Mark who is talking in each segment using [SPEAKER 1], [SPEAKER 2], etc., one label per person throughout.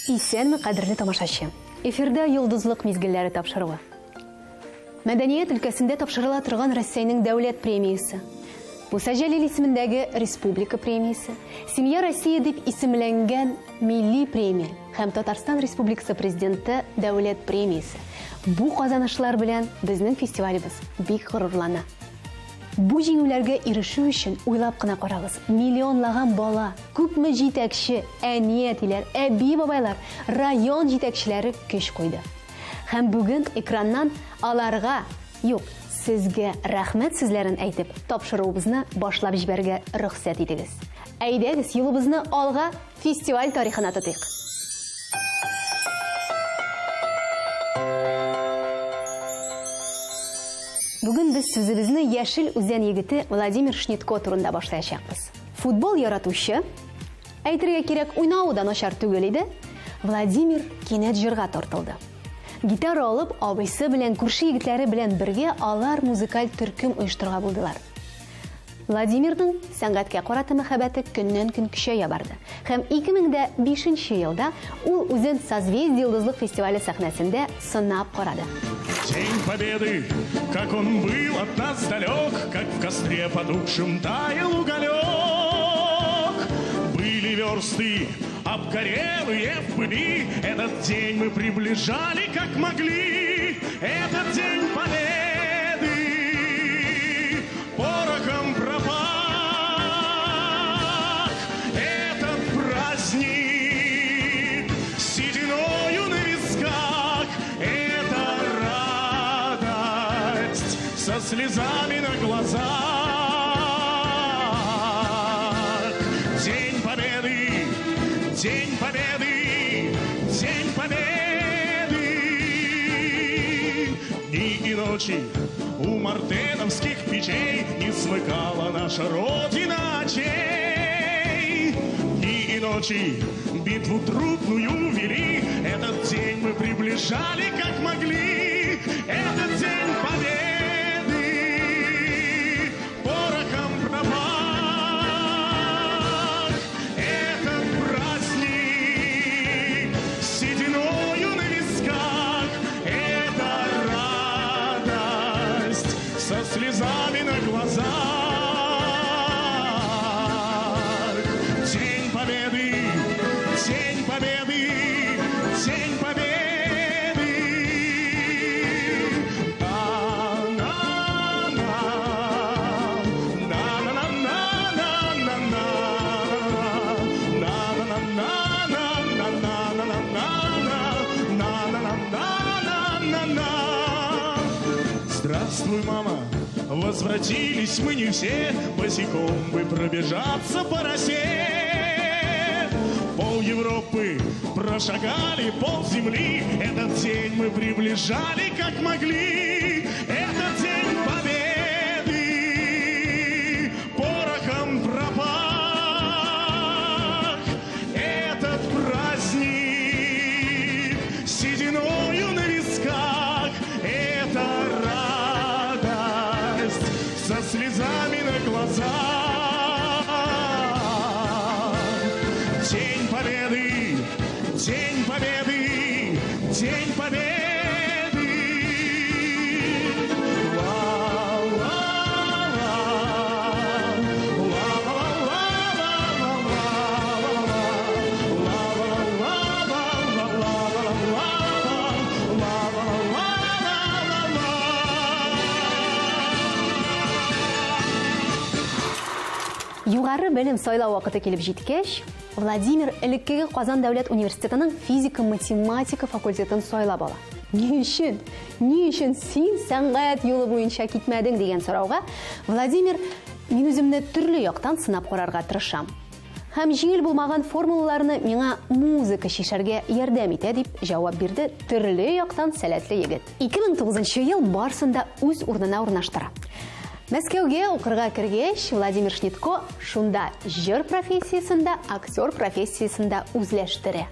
[SPEAKER 1] Исәнме, кадерле тамашачы! Эфирда Йолдызлык мизгелләре тапшыруы. Мәдәният өлкәсендә тапшырыла торган Рәсәйнең дәүләт премиясе, Муса Җәлил исемендәге республика премиясе, Семья России дип исемләнгән милли премия һәм Татарстан Республикасы Президенты дәүләт премиясе. Бу казанышлар белән безнең фестивалебез бик горурлана. Бу җиңүләргә ирешү өчен, уйлап кына карагыз, миллионлаган бала, күпме җитәкче, әни-әтиләр, әби-бабайлар, район җитәкчеләре көч куйды. Һәм бүген экраннан аларга, юк, сезгә рәхмәт сүзләрен әйтеп, тапшыруыбызны башлап җибәрергә рөхсәт итегез. Әйдәгез, юлыбызны алга, фестиваль тарихына тотыйк. Бүген без сүзебезне Яшел Үзән егете Владимир Шнитко турында башлаячакбыз. Футбол яратучы, әйтергә кирәк, уйнавы да начар түгел иде, Владимир кинәт җырга тартылды. Гитара алып, абыйсы белән, күрше егетләре белән бергә алар музыкаль төркем оештырырга булдылар. Владимирның сәнгатькә карата мәхәббәте көннән-көн көчәя барды. Һәм 2005 нче елда ул үзен Созвездие-Йолдызлык фестивале сәхнәсендә сынап карады.
[SPEAKER 2] День Победы, как он был от нас далек, Как в костре потухшем таял уголек. Были версты, обгорелые в пыли, Этот день мы приближали, как могли. Этот день Победы порохом пропах. Этот праздник сединою на висках, Это радость со слезами на глазах. День Победы, День Победы, День Победы. Дни и ночи у мартеновских печей Не смыкала наша Родина очей. Дни и ночи битву трудную вели, Этот день мы приближали, как могли. Этот день Победы порохом пропах. Этот праздник сединою на висках, Это радость со слезами на глазах. День Победы, День Победы, День Победы. На-на-на, на-на-на-на-на-на, на-на-на-на-на-на-на-на, на-на-на-на-на-на. Здравствуй, мама, возвратились мы не все, босиком бы пробежаться по росе. Пол Европы прошагали, пол земли, этот день мы приближали, как могли. Этот день Победы порохом пропах. Этот праздник сединою на висках, это радость со слезами на глазах. День Победы, День Победы, День Победы. Ла-ла-ла, ла-ла-ла-ла-ла-ла-ла, ла-ла-ла-ла-ла-ла-ла-ла, ла-ла-ла-ла-ла-ла.
[SPEAKER 1] Югары белем сайлау вакыты килеп җиткәч, Владимир элеккеге Казан дәүләт университетының физика-математика факультетын сайлап ала. Ни өчен? Ни өчен син сәнгать юлы буенча китмәдең дигән сорауга Владимир мин үземне төрле яктан сынап карарга тырышам. Һәм җиңел булмаган формулаларны миңа музыка чишәргә ярдәм итә, дип җавап бирде төрле яктан сәләтле егет. 2009 ел барсын да үз урынына урнаштыра. Мәскәүгә укырга кергәч, Владимир Шнитко шунда җыр профессиясен дә, актер профессиясен дә үзләштерә.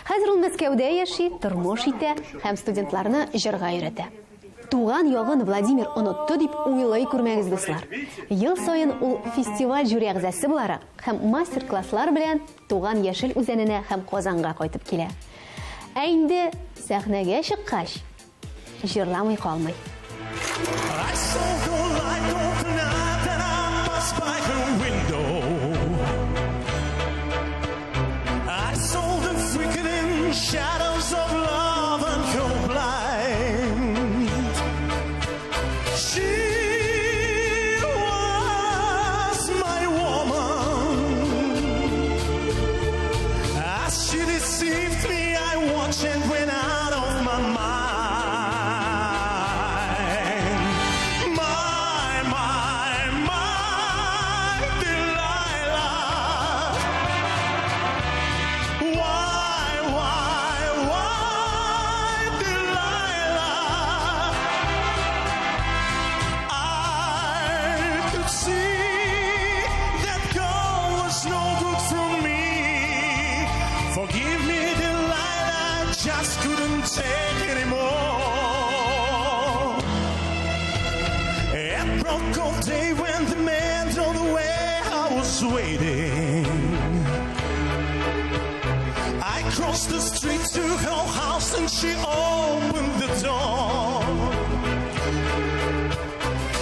[SPEAKER 1] Хәзер ул Мәскәүдә яши, тормыш итә һәм студентларны җырга өйрәтә. Туган ягын Владимир онытты дип уйлый күрмәгез, дуслар. Ел саен ул фестиваль жюри әгъзасы буларак һәм мастер-класслар белән туган Яшел Үзәненә һәм Казанга кайтып килә. Ә инде сәхнәгә чыккач, җырламый калмый.
[SPEAKER 2] I saw the light open up and I passed by her window. I saw the flickering shadows of love and her blind. She was my woman. As she deceived me, I watched and went out of my mind. My, my, my Delilah. Why, Delilah? I could see that girl was no good for me. Forgive me, Delilah, just couldn't take anymore. It broke of day when the man drove away. I was waiting. I crossed the street to her house and she opened the door.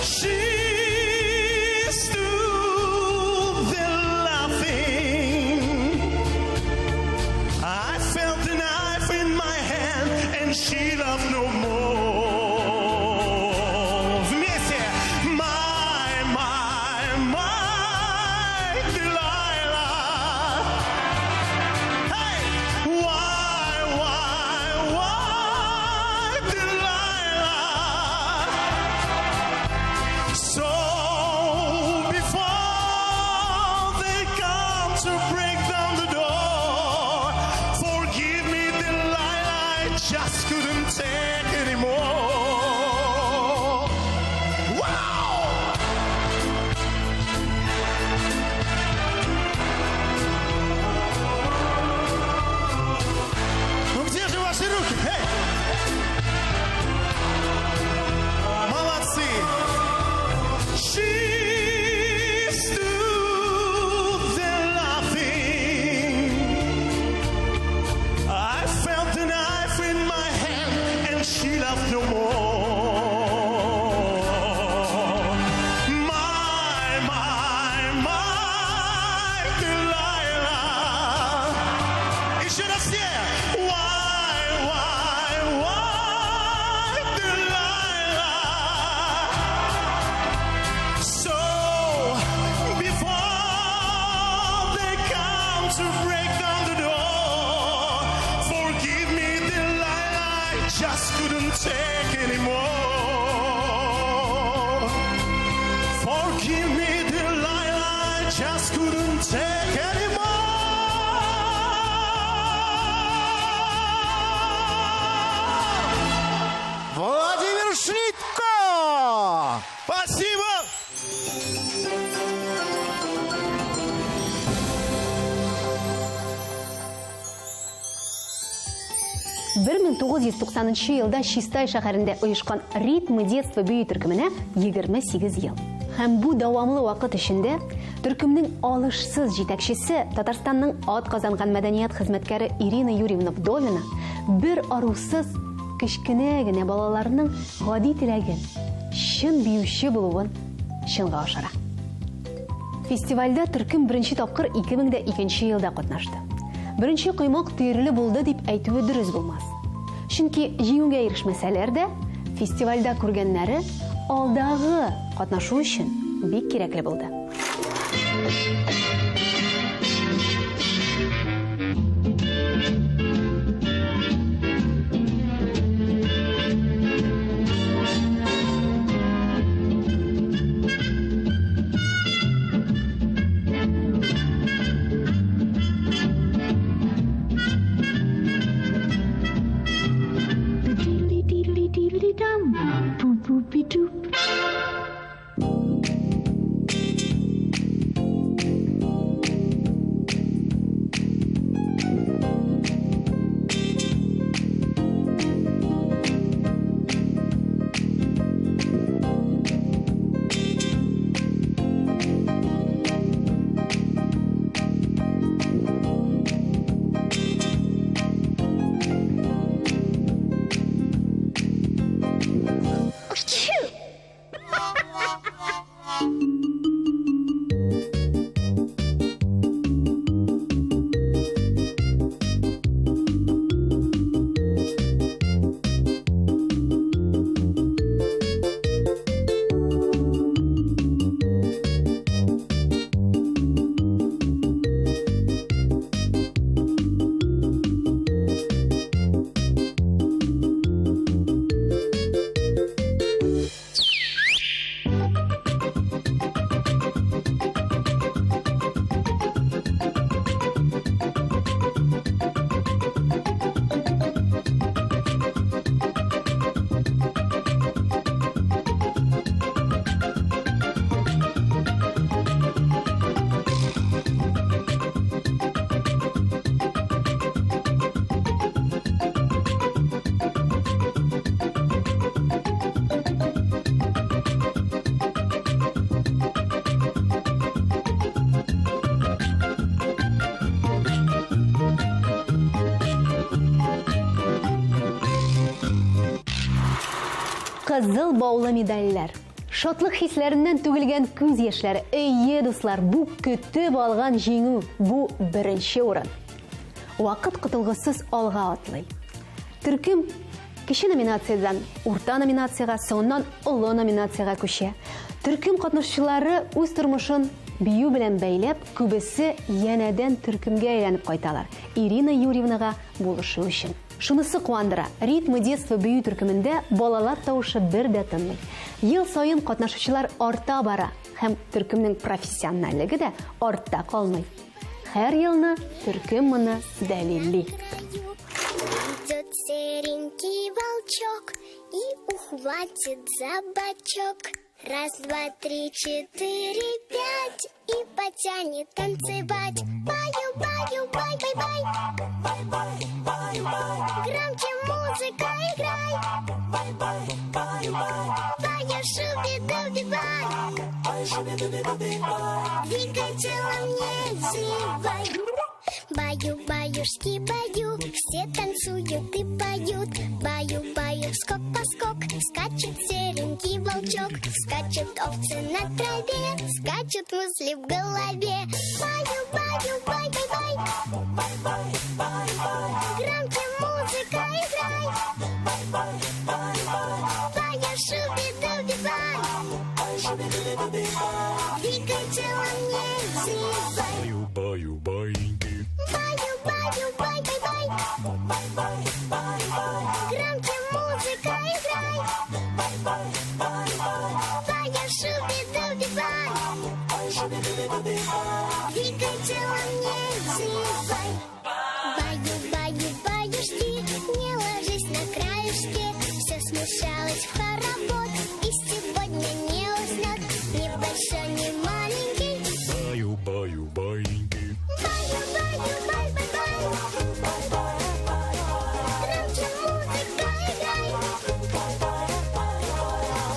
[SPEAKER 2] She stood there laughing. I felt the knife in my hand and she laughed no more. Вместе! My, my, my Delilah. Hey! Why, Delilah? So before they come to break down the door, forgive me, Delilah, I just couldn't take anymore. Wow! Ну где же ваши руки? Эй! Молодцы! She stood there laughing. I felt the knife in my hand and she laughed no more. My, my, my Delilah. Еще раз все. Why, Delilah? So before they come to break down the door, forgive me, Delilah, I just couldn't take anymore. Forgive me, Delilah, I just couldn't take anymore.
[SPEAKER 3] Владимир Шнитко!
[SPEAKER 2] Спасибо!
[SPEAKER 1] 1990 елда Чистай шәһәрендә оешкан «Ритмы детства» бию төркеменә 28 ел. Һәм бу дәвамлы вакыт эчендә төркемнең алышсыз җитәкчесе Татарстанның атказанган мәдәният хезмәткәре Ирина Юрьевна Вдовина бер арусыз кечкенә генә балаларның гади теләген чын биюче булуын чынга ашыра. Фестивальдә төркем беренче тапкыр 2002 елда катнашты. Беренче коймак төерле булды дип әйтүе дөрес булмас. Чөнки җиңүгә ирешмәсәләр дә, фестивальдә күргәннәре алдагы катнашу өчен бик кирәкле булды.
[SPEAKER 4] Diddly diddly diddly dum, boop boopy doop.
[SPEAKER 1] Кызыл баулы медальләр. Шатлык хисләреннән түгелгән күз яшьләре. Әйе, дуслар, бу көтеп алган җиңү, бу беренче урын. Вакыт котылгысыз алга атлый. Төркем кече номинациядән урта номинациягә, соңыннан олы номинациягә күчә. Төркем катнашучылары үз тормышын бию белән бәйләп, күбесе янәдән төркемгә әйләнеп кайталар. Ирина Юрьевнага булышу өчен. Шунысы куандыра, Ритмы детства бию төркемендә балалар тавышы бер дә тынмый. Ел саен катнашучылар арта бара һәм төркемнең профессиональлеге дә артта калмый. Һәр елны төркем моны дәлилли.
[SPEAKER 5] Идет серенький волчок и ухватит за бочок. Раз, два, три, четыре, пять и потянет танцевать. Баю, баю, бай, бай, бай. Громче музыка играй. Баю, шуби, дуби, бай. Двигай телом, не зевай. Баю, баюшки, баю, все танцуют и поют. Баю, баю, скок по скок, скачет серенький волчок. Скачут овцы на траве, скачут мысли в голове. Баю, баю, бай, бай, бай. Громче музыка играй. Баю, шуби, дуби, бай. Двигай телом, не зевай.
[SPEAKER 2] Баю, баю, баиньки.
[SPEAKER 5] Баю, баю, бай, бай, бай. Громче музыка играй. Баю, шуби, дуби, бай. Двигай телом, не зевай. Баю, баю, баюшки, не ложись на краешке. Все смешалось в хоровод, и сегодня не уснет ни большой, ни маленький.
[SPEAKER 2] Баю, баю, баиньки.
[SPEAKER 5] Баю, баю, бай, бай, бай. Громче музыка играй.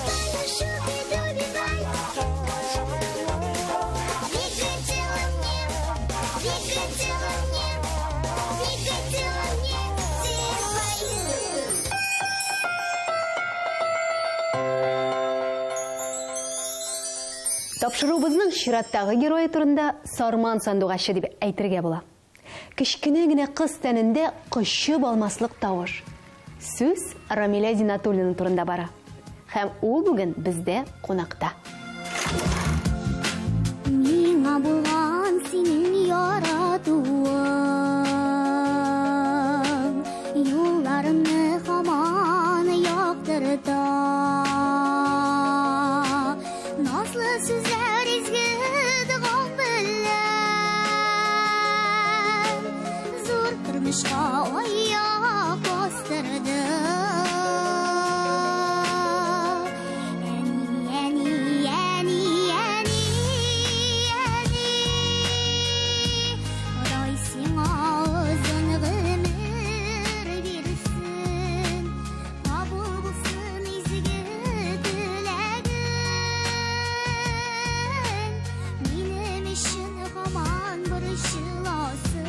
[SPEAKER 5] Баю, шуби, дуби, бай. Двигай телом, не, двигай телом, не, двигай телом, не зевай.
[SPEAKER 1] Тапшыруыбызның чираттагы герое турында Сарман сандугачы дип әйтергә була. Кечкенә генә кыз тәнендә кочып алмаслык тавыш. Сүз Рамилә Зинатуллина турында бара. Һәм ул бүген бездә кунакта.
[SPEAKER 5] Миңа булган синең яратуың, юлларымны һаман яктырта. Назлы сүзләр изге догаң белән зур тормышка аяк бастырды. Әни, әни, әни, әни, әни, Ходай сиңа озын гомер бирсен, кабул булсын изге теләгең. Минем өчен һаман борчыласың.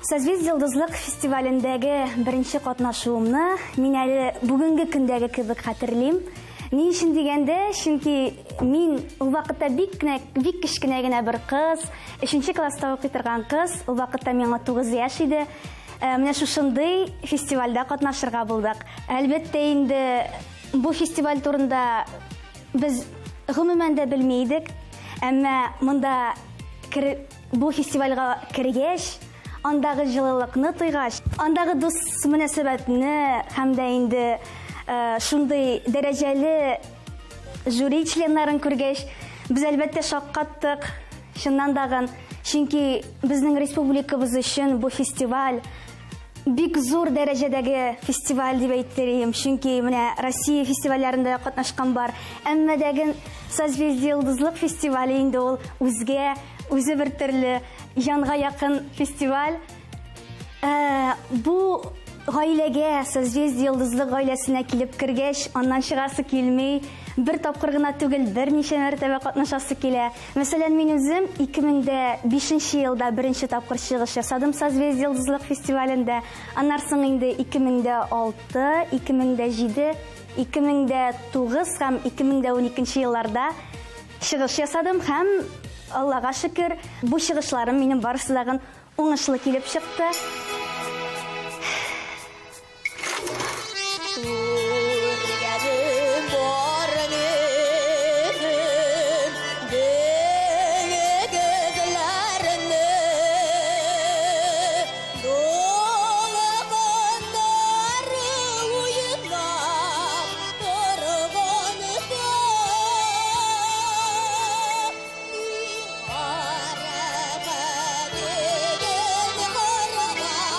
[SPEAKER 6] Созвездие Йолдызлык фестивалендәге беренче катнашуымны мин әле бүгенге көндәге кебек хәтерлим. Ни өчен дигәндә, чөнки мин ул вакытта бик кенә, бик кечкенә генә бер кыз, өченче класста укый торган кыз, ул вакытта миңа 9 яшь иде. Менә шушындый фестивальдә катнашырга булдык. Әлбәттә инде, бу фестиваль турында без гомумән дә белми идек, әмма монда бу фестивальгә кергәч, андагы җылылыкны тойгач, андагы дус мөнәсәбәтне һәм дә инде шундый дәрәҗәле жюри членнарын күргәч, без әлбәттә шаккаттык, чыннан дагын, чөнки безнең республикабыз өчен бу фестиваль бик зур дәрәҗәдәге фестиваль дип әйтер идем, чөнки менә Россия фестивальләрендә катнашкан бар, әмма дәген Созвездие Йолдызлык фестивале инде ул үзгә, үзе бер төрле җанга якын фестиваль. Бу гаиләгә, Созвездие Йолдызлык гаиләсенә килеп кергәч, аннан чыгасы килми. Бер тапкыр гына түгел, берничә мәртәбә катнашасы килә. Мәсәлән, мин үзем 2005 елда беренче тапкыр чыгыш ясадым Созвездие Йолдызлык фестивалендә. Аннан соң инде 2006, 2007, 2009 һәм 2012 елларда чыгыш ясадым һәм Аллага шөкер, бу чыгышларым минем барысы дагын уңышлы килеп чыкты.
[SPEAKER 7] Күргәнем бар минем диңгезләрне, дулкыннары уйнап торганда, миңа рәхәт иген кырлар.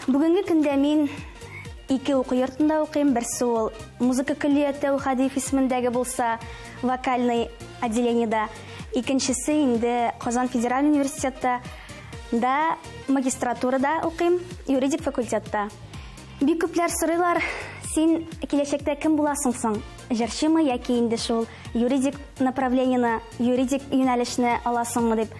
[SPEAKER 6] Бүгенге көндә мин ике уку йортында укыйм. Берсе ул музыка көллияте Әүхәдиев исемендәге булса, вокальный отделениедә. Икенчесе инде Казан федераль университетта да магистратурада укыйм, юридик факультетта. Бик күпләр сорыйлар, син киләчәктә кем буласың соң? Җырчымы яки инде шул юридик направлениене, юридик юнәлешне аласыңмы дип.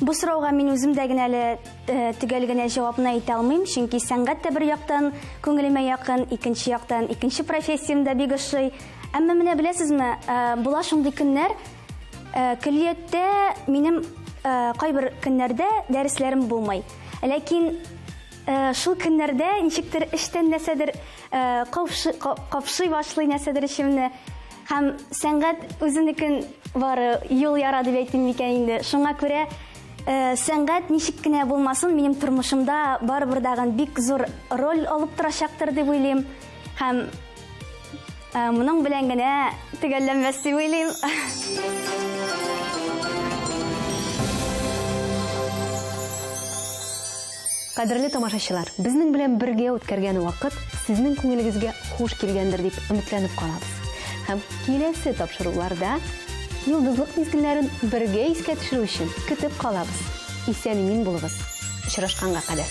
[SPEAKER 6] Бу сорауга мин үзем дә генә әле э, төгәл генә җавапны әйтә алмыйм, чөнки сәнгать тә бер яктан күңелемә якын, икенче яктан икенче профессиям дә бик ошый. Әмма менә беләсезме, э, була шундый көннәр, э, көллияттә минем кайбер көннәрдә дәресләрем булмый. Ләкин шул көннәрдә ничектер эчтән нәрсәдер капшый башлый нәрсәдер эчемне. Һәм сәнгать үзенекен бары юл яра дип әйтим микән инде. Шуңа күрә э, сәнгать ничек кенә булмасын, минем тормышымда барыбер дагын бик зур роль алып торачактыр дип уйлыйм. Һәм э, моның белән генә төгәлләнмәс дип уйлыйм.
[SPEAKER 1] Кадерле тамашачылар, безнең белән бергә үткәргән вакыт сезнең күңелегезгә хуш килгәндер дип өметләнеп калабыз. Һәм киләсе тапшыруларда йолдызлык мизгелләрен бергә искә төшерү өчен көтеп калабыз. Исән-имин булыгыз. Очрашканга кадәр.